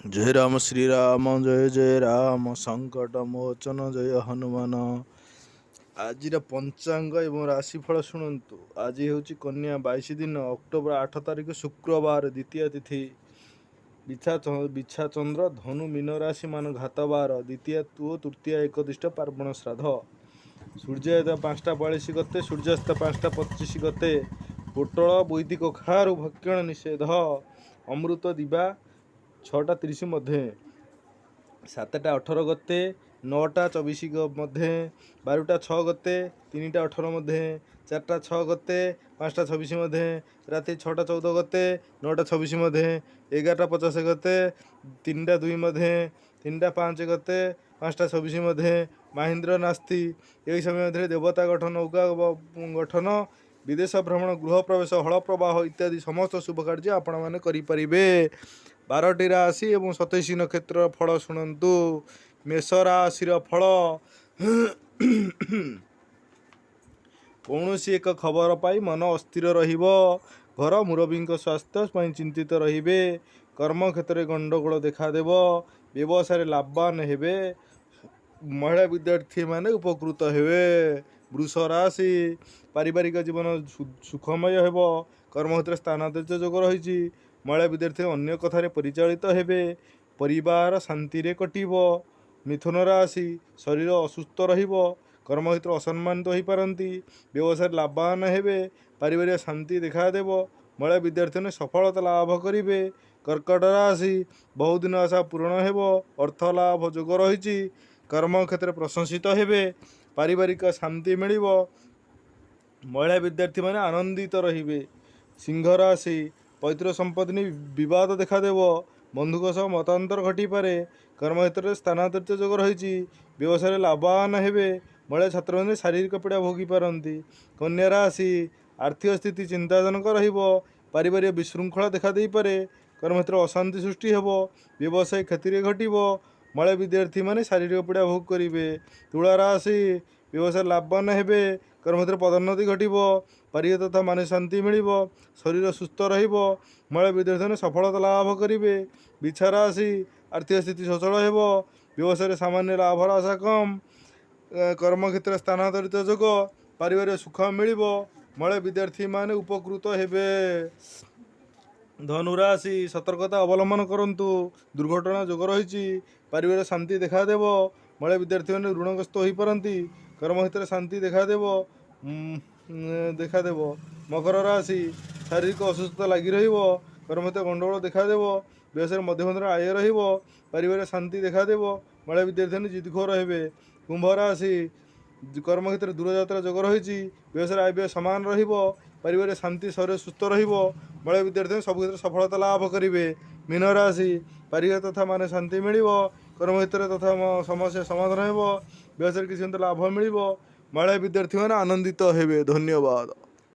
ଜୟ ରାମ ଶ୍ରୀରାମ ଜୟ ଜୟ ରାମ, ସଙ୍କଟ ମୋଚନ ଜୟ ହନୁମାନ। ଆଜିର ପଞ୍ଚାଙ୍ଗ ଏବଂ ରାଶିଫଳ ଶୁଣନ୍ତୁ। ଆଜି ହେଉଛି କନ୍ୟା 22 ଦିନ, ଅକ୍ଟୋବର 8 ତାରିଖ, ଶୁକ୍ରବାର, ଦ୍ୱିତୀୟ ତିଥି, ବିଛା ଚନ୍ଦ୍ର, ଧନୁ ମୀନ ରାଶି ମାନ ଘାତବାର, ଦ୍ୱିତୀୟ ଓ ତୃତୀୟ ଏକଦିଷ୍ଟ, ପାର୍ବଣ ଶ୍ରାଦ୍ଧ। ସୂର୍ଯ୍ୟୋଦୟ 5ଟା 42 ଗତେ, ସୂର୍ଯ୍ୟାସ୍ତ 5ଟା 25 ଗତେ। ପୋଟଳ ବୋଇତି କଖାରୁ ଭକ୍ଷଣ ନିଷେଧ। ଅମୃତ ଦିବା 6ଟା 30 ମଧ୍ୟେ, 7ଟା 18 ଗତେ, 9ଟା 24 ମଧ୍ୟେ, 12ଟା 6 ଗତେ, 3ଟା 18 ମଧ୍ୟେ, 4ଟା 6 ଗତେ, 5ଟା 26 ମଧ୍ୟେ, ରାତି 6ଟା 14 ଗତେ, 9ଟା 26 ମଧ୍ୟେ, 11ଟା 50 ଗତେ, 3ଟା 2 ମଧ୍ୟେ, 3ଟା 5 ଗତେ, 5ଟା 26 ମଧ୍ୟେ। ମହେନ୍ଦ୍ର ନାସ୍ତି। ଏହି ସମୟ ମଧ୍ୟରେ ଦେବତା ଗଠନ, ନୌକା ଗଠନ, ବିଦେଶ ଭ୍ରମଣ, ଗୃହ ପ୍ରବେଶ, ହଳ ପ୍ରବାହ ଇତ୍ୟାଦି ସମସ୍ତ ଶୁଭ କାର୍ଯ୍ୟ ଆପଣମାନେ କରିପାରିବେ। 12ଟି ରାଶି ଏବଂ 27 ନକ୍ଷତ୍ରର ଫଳ ଶୁଣନ୍ତୁ। ମେଷ ରାଶିର ଫଳ: କୌଣସି ଏକ ଖବର ପାଇ ମନ ଅସ୍ଥିର ରହିବ। ଘର ମୁରବୀଙ୍କ ସ୍ୱାସ୍ଥ୍ୟ ପାଇଁ ଚିନ୍ତିତ ରହିବେ। କର୍ମକ୍ଷେତ୍ରରେ ଗଣ୍ଡଗୋଳ ଦେଖାଦେବ। ବ୍ୟବସାୟରେ ଲାଭବାନ ହେବେ। ମହିଳା ବିଦ୍ୟାର୍ଥୀମାନେ ଉପକୃତ ହେବେ। ବୃଷ ରାଶି: ପାରିବାରିକ ଜୀବନ ସୁଖମୟ ହେବ। କର୍ମକ୍ଷେତ୍ରରେ ସ୍ଥାନାନ୍ତରିତ ଯୋଗ ରହିଛି। ମହିଳା ବିଦ୍ୟାର୍ଥୀ ଅନ୍ୟ କଥାରେ ପରିଚାଳିତ ହେବେ। ପରିବାର ଶାନ୍ତିରେ କଟିବ। ମିଥୁନ ରାଶି: ଶରୀର ଅସୁସ୍ଥ ରହିବ। କର୍ମକ୍ଷେତ୍ର ଅସମ୍ମାନିତ ହୋଇପାରନ୍ତି। ବ୍ୟବସାୟରେ ଲାଭବାନ ହେବେ। ପାରିବାରିକ ଶାନ୍ତି ଦେଖାଦେବ। ମହିଳା ବିଦ୍ୟାର୍ଥୀମାନେ ସଫଳତା ଲାଭ କରିବେ। କର୍କଟ ରାଶି: ବହୁଦିନ ଆଶା ପୂରଣ ହେବ। ଅର୍ଥ ଲାଭ ଯୋଗ ରହିଛି। କର୍ମକ୍ଷେତ୍ରରେ ପ୍ରଶଂସିତ ହେବେ। ପାରିବାରିକ ଶାନ୍ତି ମିଳିବ। ମହିଳା ବିଦ୍ୟାର୍ଥୀମାନେ ଆନନ୍ଦିତ ରହିବେ। ସିଂହ ରାଶି: ପୈତୃକ ସମ୍ପତ୍ତି ନେଇ ବିବାଦ ଦେଖାଦେବ। ବନ୍ଧୁଙ୍କ ସହ ମତାନ୍ତର ଘଟିପାରେ। କର୍ମକ୍ଷେତ୍ରରେ ସ୍ଥାନାନ୍ତରିତ ଯୋଗ ରହିଛି। ବ୍ୟବସାୟରେ ଲାଭବାନ ହେବେ। ମହିଳା ଛାତ୍ରମାନେ ଶାରୀରିକ ପୀଡ଼ା ଭୋଗିପାରନ୍ତି। କନ୍ୟା ରାଶି: ଆର୍ଥିକ ସ୍ଥିତି ଚିନ୍ତାଜନକ ରହିବ। ପାରିବାରିକ ବିଶୃଙ୍ଖଳା ଦେଖାଦେଇପାରେ। କର୍ମକ୍ଷେତ୍ରରେ ଅଶାନ୍ତି ସୃଷ୍ଟି ହେବ। ବ୍ୟବସାୟ କ୍ଷତିରେ ଘଟିବ। ମହିଳା ବିଦ୍ୟାର୍ଥୀମାନେ ଶାରୀରିକ ପୀଡ଼ା ଭୋଗ କରିବେ। ତୁଳା ରାଶି: ବ୍ୟବସାୟରେ ଲାଭବାନ ହେବେ। କର୍ମକ୍ଷେତ୍ରରେ ପଦୋନ୍ନତି ଘଟିବ। ପାରିବାରିକ ତଥା ମାନସିକ ଶାନ୍ତି ମିଳିବ। ଶରୀର ସୁସ୍ଥ ରହିବ। ମହିଳା ବିଦ୍ୟାର୍ଥୀମାନେ ସଫଳତା ଲାଭ କରିବେ। ବିଛା ରାଶି: ଆର୍ଥିକ ସ୍ଥିତି ସଚଳ ହେବ। ବ୍ୟବସାୟରେ ସାମାନ୍ୟ ଲାଭର ଆଶା କମ୍। କର୍ମକ୍ଷେତ୍ରରେ ସ୍ଥାନାନ୍ତରିତ ଯୋଗ। ପାରିବାରିକ ସୁଖ ମିଳିବ। ମହିଳା ବିଦ୍ୟାର୍ଥୀମାନେ ଉପକୃତ ହେବେ। ଧନୁରାଶି: ସତର୍କତା ଅବଲମ୍ବନ କରନ୍ତୁ। ଦୁର୍ଘଟଣା ଯୋଗ ରହିଛି। ପାରିବାରିକ ଶାନ୍ତି ଦେଖାଦେବ। ମହିଳା ବିଦ୍ୟାର୍ଥୀମାନେ ଋଣଗ୍ରସ୍ତ ହୋଇପାରନ୍ତି। କର୍ମକ୍ଷେତ୍ରରେ ଶାନ୍ତି ଦେଖାଦେବ। ମକର ରାଶି: ଶାରୀରିକ ଅସୁସ୍ଥତା ଲାଗି ରହିବ। କର୍ମକ୍ଷେତ୍ରରେ ଗଣ୍ଡଗୋଳ ଦେଖାଦେବ। ବ୍ୟବସାୟରେ ମଧ୍ୟମ ଆୟ ରହିବ। ପାରିବାରିକ ଶାନ୍ତି ଦେଖାଦେବ। ମହିଳା ବିଦ୍ୟାର୍ଥୀମାନେ ଜିଦଖୋର ହେବେ। କୁମ୍ଭ ରାଶି: କର୍ମକ୍ଷେତ୍ରରେ ଦୂରଯାତ୍ରା ଯୋଗ ରହିଛି। ବ୍ୟବସାୟରେ ଆୟ ବ୍ୟୟ ସମାନ ରହିବ। ପାରିବାରିକ ଶାନ୍ତି, ଶରୀର ସୁସ୍ଥ ରହିବ। ମହିଳା ବିଦ୍ୟାର୍ଥୀମାନେ ସବୁ କ୍ଷେତ୍ରରେ ସଫଳତା ଲାଭ କରିବେ। ମୀନ ରାଶି: ପାରିବାରିକ ତଥା ମାନସିକ ଶାନ୍ତି ମିଳିବ। କର୍ମକ୍ଷେତ୍ରରେ ତଥା ସମସ୍ୟା ସମାଧାନ ହେବ। ବ୍ୟବସାୟରେ କିଛି ଲାଭ ମିଳିବ। ମହିଳା ବିଦ୍ୟାର୍ଥୀମାନେ ଆନନ୍ଦିତ ହେବେ। ଧନ୍ୟବାଦ।